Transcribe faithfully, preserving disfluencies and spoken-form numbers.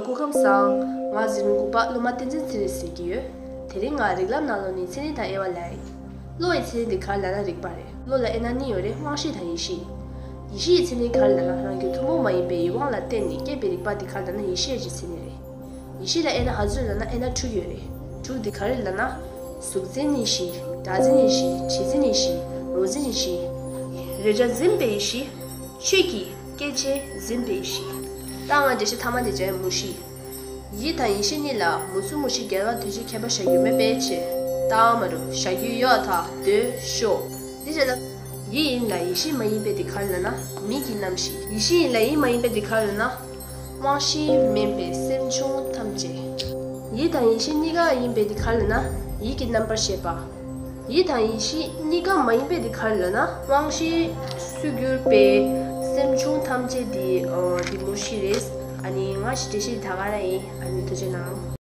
སྐུ་ཁམས་བཟང་། ང་གཟིགས་མོ་འགུག་པ་སློབ་མ་བསྟན་འཛིན་ཚེ་རིང་ཟེར་གྱི་ཡོད། དེ་རིང་ང་རིགས་ལམ་ནང་ལོགས་ནས་མཚན་ཉིད་དང་དབྱེ་བ་ལབ་ཡིན། བློ་ཡི་མཚན་ཉིད་འདི་ག་རེ་ལབ་ན་རིག་པ་རེད། བློ་ལ་དབྱེ་ན་གཉིས་ཡོད་རེད། དབང་ཤེས་དང་ཡིད་ཤེས། ཡིད་ཤེས་ཡི་མཚན་ཉིད་ག་རེ་ལབ་ན་རང་རྒྱུད་ཐུན་མོང་མ་ཡིན་པའི་ཡིད་དབང་ལ་བརྟེན་ནས་སྐྱེས་པའི་རིག་པ་འདི་ག་རེ་ལབ་ན་ཡིད་ཤེས་ཀྱི་མཚན་ཉིད་རེད། ཡིད་ཤེས་ལ་དབྱེ་ན་ག་ཚོད་ལབ་ན་དབྱེ་ན་དྲུག་ཡོད་རེད། དྲུག་འདི་ག་རེ་ལབ་ན། གཟུགས་འཛིན་ཡིད་ཤེས། སྒྲ་འཛིན་ཡིད་ཤེས། དྲི་འཛིན་ཡིད་ཤེས། རོ་འཛིན་ཡིད་ཤེས། རེག་བྱ་འཛིན་པའི་ཡིད་ཤེས། ཆོས་ཀྱི་སྐྱེ་མཆེད་འཛིན་པའི་ཡིད་ཤེས། ད་ང་འགྲེལ་བཤད་མཐའ་མ་དེ་བྱས། མུ་ཤི། ཡིད་དང་ཡིད་ཤེས་གཉིས་ལ་མུ་གསུམ་མུ་ཤི་རྒྱལ་བ་དོན་བྱེད་ཁྱད་པར་བཞག་རྒྱུ་མེད་པའི་ཕྱིར། ད་མ་རུ་བཞག་རྒྱུ་ཡོད་ད་འདོད་ཤོག་འདི་བྱས་ན། ཡིད་ཡིན་ལ་ཡིད་ཤེས་མ་ཡིན་པའི་དེ་ག་རེ་ལབ་ན་མིག་གི་རྣམ་ཤེས། ཡིད་ཤེས་ཡིན་ལ་ཡིད་མ་ཡིན་པའི་དེ་ག་རེ་ལབ་ན། དབང་ཤེས་མིན་པའི་སེམས་བྱུང་ཐམས་ཅད། ཡིད་དང་ཡིད་ཤེས་གཉིས་ཀ་ཡིན་པའི་དེ་ག་རེ་ལབ་ན་ཡིད་ཀྱི་རྣམ་པར་ཤེས་པ། ཡིད་དང་ཡིད་ཤེས་གཉིས་ཀ་མ་ཡིན་པའི་དེ་ག་རེ་ལབ་ན་དབང་ཤེས་སུ་གྱུར་པའི་སེམས་བྱུང་ཐམས་ཅད་དེ་ཨ་དེ་མུ་ཤི་རེད། ཨ་ནི་ང་ཞིག་འགྲེལ་བཤད་ད་ག་རང་ཡིན། ཨ་ནི་ཐུགས་རྗེ་གནང་།